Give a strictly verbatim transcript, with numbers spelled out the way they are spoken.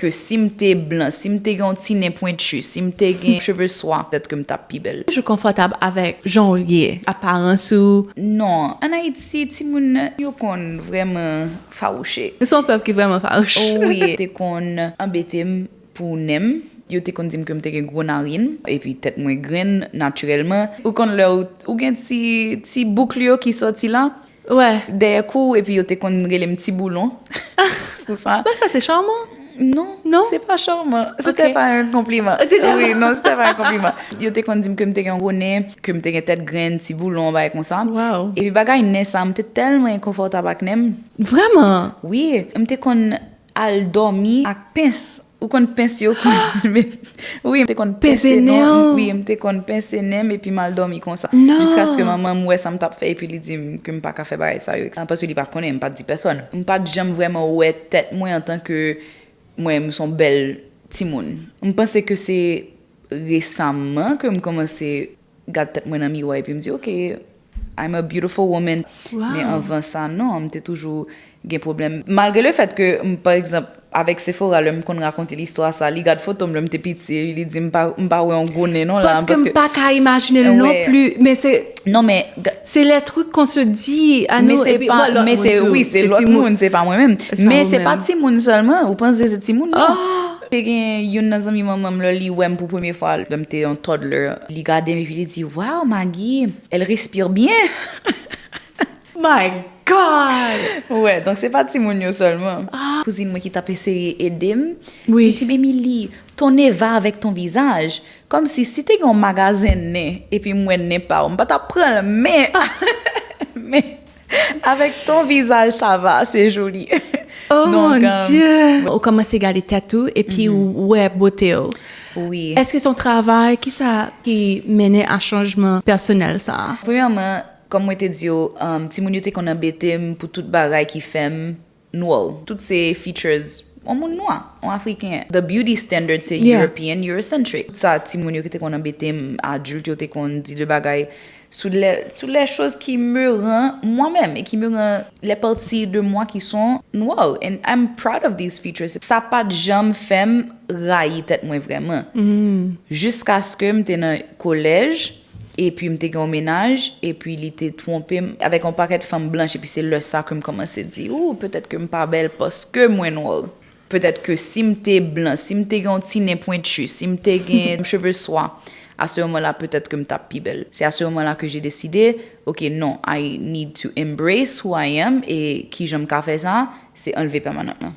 ke si m te blan, si m te gen yon ti nen pwenti, si m te gen cheve swa, petèt ke m t ap pi bèl. Toujou konfòtab avèk jan w ye, aparans ou. Non, an Ayiti, timoun yo konn vrèman fawouche. Nou se yon pèp ki vrèman fawouche. Wi, te konn anbete m pou nen m. Yo te konn di m ke m te gen gwo narin, epi tèt mwen grenn natirèlman. Ou konn lè ou, ou gen ti, ti bouk yo ki sòti la, Wè. Dèyè kou, epi yo te konn rele m Ti Boulon. Pou sa. Bagay sa se chawman? Non, non, se pa chawman. Se te pa yon konpliman. Wi, non, se te pa yon konpliman. Yo te konn di m ke m te gen yon gwo nen, ke m te gen tèt grenn, ti boulon, bagay konsa. Wow. Epi bagay nen sa, m te tèlman enkonfòtab ak nen m. Vrèman? Wi, m te konn al dòmi ak pens. Ou konn pens yo konn met. Wi, m te konn pense non. Wi, m te konn pense nen m epi m al dòmi konsa. Jiskaske manman m wè sa m t ap fè epi li di m ke m pa ka fè bagay sa yo. Paske li pa t konnen, m pa t di pèsòn. M pa t janm vrèman wè tèt mwen antanke mwen, m se yon bèl timoun. M panse ke se resaman ke m kòmanse gad tèt mwen nan miwa epi m di, ok, I'm a beautiful woman. Men anvan sa, non, m te toujou gen pwoblèm. Malgre le fèt ke, m, pa egzanp, avèk Sephora, lè m konn rakonte listwa sa, li gad foto m lè m te piti, li di m pa, m pa wè yon gwo nen non la. Paske m pa ka imajine l non pli, men se. Non, men. Se les trucs qu'on se dit à nous, epi, bon, lòt moun tou, se timoun. Men se pa timoun sèlman, ou panse se timoun non. Te gen youn nan zanmi manman m, lè li wè m pou premye fwa, lè m te yon toddler, li gade m epi li di, wow, Maggie, elle respire bien. My God! Wè, donk se pa timoun yo sèlman. Kouzin mwen ki t ap eseye ede m, li di m, Emily, ton nez va avec ton visage. Kòmsi, si te gen yon magazen nen epi m wè nen pa w, m pa t ap pran l, men, men, avec ton visage, ça va, c'est joli. Oh mon Dieu! Ou kòmanse gade tèt ou epi ou wè bote w. Wi. Èske se yon travay? Kisa ki mennen a chanjman pèsonèl sa a? Premyèman, kòm mwen te di w, um, timoun yo te konn anbete m pou tout bagay ki fè m nwa. Tout se features yon moun nwa, yon Afriken. The beauty standard se European, Eurocentric. Tout sa timoun yo ki te konn anbete m, adilt yo te konn di de bagay sur les, sur les choses qui me rend moi-même et qui me rend les parties de moi qui sont noires. And I'm proud of these features. Sa pa t janm fè m rayi tèt mwen vrèman. Jiskaske m te nan kolèj, epi m te gen yon mennaj, epi li te twonpe m avèk yon pakèt fanm blanch, epi se lè sa ke m kòmanse di, ou, petèt ke m pa bèl paske mwen nwa. Petèt ke si m te blan, si m te gen yon ti nen pwenti, si m te gen cheve swa, à ce moment-là, petèt ke m t ap pi bèl. C'est à ce moment-là que j'ai décidé, ok, non, I need to embrace who I am, e kijan m ka fè sa, se anlve pèmanant lan.